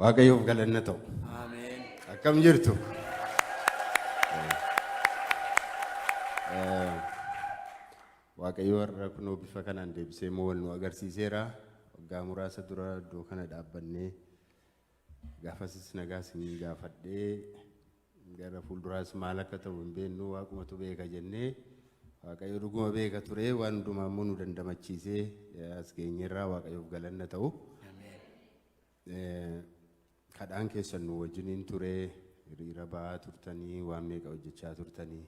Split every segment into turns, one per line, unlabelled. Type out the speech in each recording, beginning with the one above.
Waaqayyoof galanna ta'u.
Ameen.
Akkam jirtu? Waaqayyo har'a kunoo bifa kanaan deebisee immoo wal nu agarsiiseera. Waggaa muraasa dura iddoo kana dhaabbannee gaafasis nagaa isin gaafadhee gara fuulduraas maal akka ta'u hin beeknu, waaqumatu beeka jennee. Waaqayyo dhuguma beeka ture, waan hundumaa immoo nu dandamachiisee as geenyerraa. Waaqayyoof galanna ta'u.
Ameen.
Kadhaan keessan nu wajjiniin ture, hiriira ba'aa turtanii, waan meeqa hojjechaa turtanii.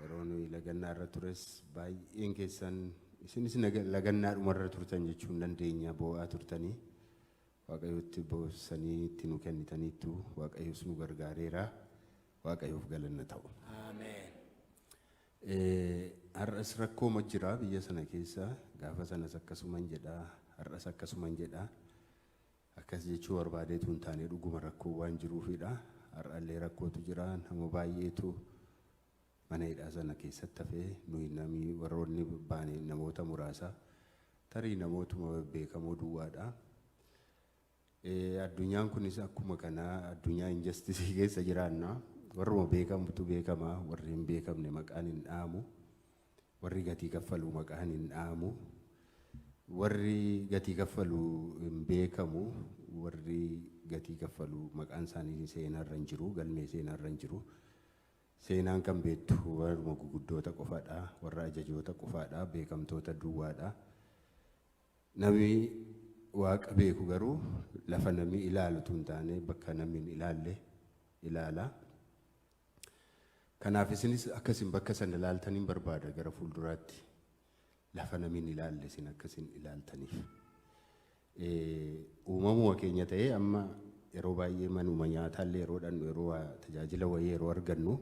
Yeroo nuyi lagannaa irra tures baay'een keessan isinis lagannaadhuma irra turtan jechuu hin dandeenya, boo'aa turtanii. Waaqayyotti boossanii itti nu kennitaniittu, Waaqayyos nu gargaareera. Waaqayyoof galanna ta'u.
Ameen.
Har'as rakkooma jira biyya sana keessa. Gaafa sanas akkasuman jedha, har'as akkasuman jedha. Akkas jechuu barbaadeetu hin taane, dhuguma rakkoo waan jiruufidha. Har'allee rakkootu jira, nama baay'eetu mana hidhaa sana keessatti hafee. Nuyi namni warroonni baane namoota muraasa, tarii namootuma beekamoo duwwaadha. Addunyaan kunis akkuma kanaa addunyaa injustice keessa jiraanna. Warruma beekamutu beekama, warri hin beekamne maqaan hin dhaamu. Warri gatii kaffalu maqaan hin dhaamu. Warri gatii kaffalu hin beekamu. Warri gatii kaffalu maqaan isaanii seenaarra hin jiru, galmee seenaarra hin jiru. Seenaan kan beektu warruma guguddoota qofaadha, warra ajajoota qofaadha, beekamtoota duwwaadha. Namni Waaqa beeku garuu lafa namni ilaalutu hin taane, bakka namni hin ilaalle ilaala. Kanaaf isinis akkasin bakka sana ilaaltaniin barbaada gara fuulduraatti, lafa namni hin ilaalle isin akkasin ilaaltaniif. Uumamuma keenya ta'ee amma yeroo baay'ee manuma nyaataallee yeroo dhannu, yeroo waa tajaajila wayii yeroo argannu,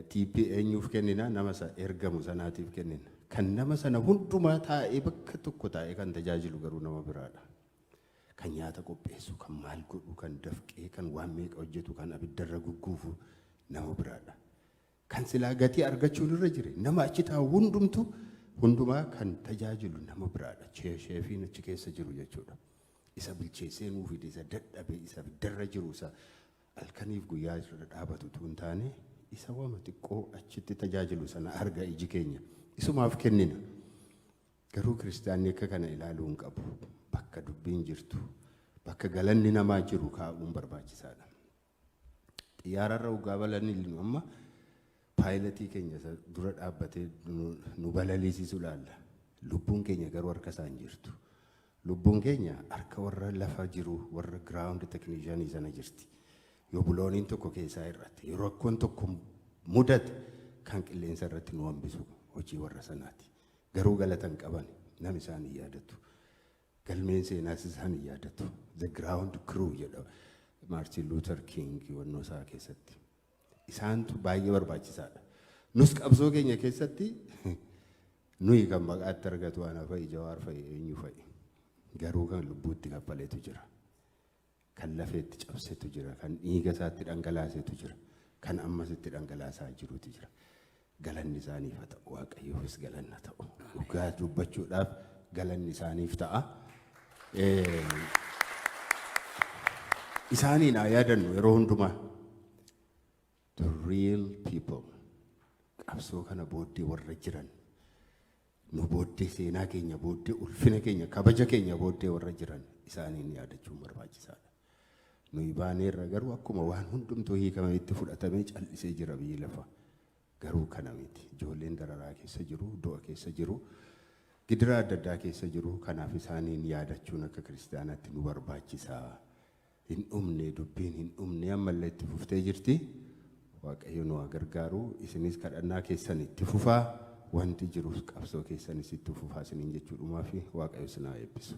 tip eenyuuf kennina? Nama isa ergamu sanaatiif kennina. Kan nama sana hundumaa taa'ee, bakka tokko taa'ee kan tajaajilu garuu nama biraadha. Kan nyaata qopheessu, kan maal godhu, kan dafqee, kan waan meeqa hojjetu, kan abiddarra gugguufu nama biraadha. Kan silaa gatii argachuun irra jire, nama achi taa'u hundumtu hundumaa kan tajaajilu nama biraadha. Cheefiin achi keessa jiru jechuudha. Isa bilcheessee nuu fide, isa dadhabe, isa abiddarra jiru, isa halkaniif guyyaa irra dhaabatu utuu hin taane, isa wama xiqqoo achitti tajaajilu sana arga iji keenya. Isumaaf kennina. Garuu kiristaanni akka kana ilaaluu hin qabu. Bakka dubbiin jirtu, bakka galanni namaa jiru kaa'uun barbaachisaadha. Xiyyaararra waggaa balaliinu amma pilotii keenya isa dura dhaabbatee nu balaliisisu ilaalla. Lubbuun keenya garuu harka isaa hin jirtu. Lubbuun keenya harka warra lafa jiru, warra ground technicianii sana jirti. Yoo bulooniin tokko keessaa hir'ate, yoo rakkoon tokko mudate, kan qilleensa irratti nu hambisu hojii warra sanaati. Garuu galata hin qaban, nam isaan hin yaadatu. Galmeen seenaas isaan hin yaadatu. "The ground crew" jedha Maartin Luther King wannoo isaa keessatti. Isaantu baay'ee barbaachisaadha. Nus qabsoo keenya keessatti nuyi kan maqaatti argatu ana fa'i, Jawaar fa'i, eenyu fa'i. Garuu kan lubbuutti kaffaleetu jira. Kan lafeetti cabsetu jira. Kan dhiiga isaatti dhangalaasetu jira. Kan ammas itti dhangalaasaa jirutu jira. Galanni isaaniif haa ta'u. Waaqayyoofis galanna ta'u. Dhugaa dubbachuudhaaf galanni isaaniif ta'a. Isaaniin haa yaadannu yeroo hundumaa. The real people. Qabsoo kana booddee warra jiran. Nu booddee, seenaa keenya booddee, ulfina keenya, kabaja keenya booddee warra jiran isaaniin yaadachuun barbaachisaadha. Nuyi baaneerra, garuu akkuma waan hundumtuu hiikame itti fudhatamee cal'isee jira biyyi lafa. Garuu kana miti. Ijoolleen dararaa keessa jiru, du'a keessa jiru, gidiraa adda addaa keessa jiru. Kanaaf isaaniin yaadachuun akka kiristaanaatti nu barbaachisaa. Hin dhumne dubbiin, hin dhumne, ammallee itti fuftee jirti. Waaqayyo nu haa gargaaru. Isinis kadhannaa keessan itti fufaa. Wanti jirus qabsoo keessanis itti fufaa isiniin jechuudhumaa fi Waaqayyo isin haa eebbisu.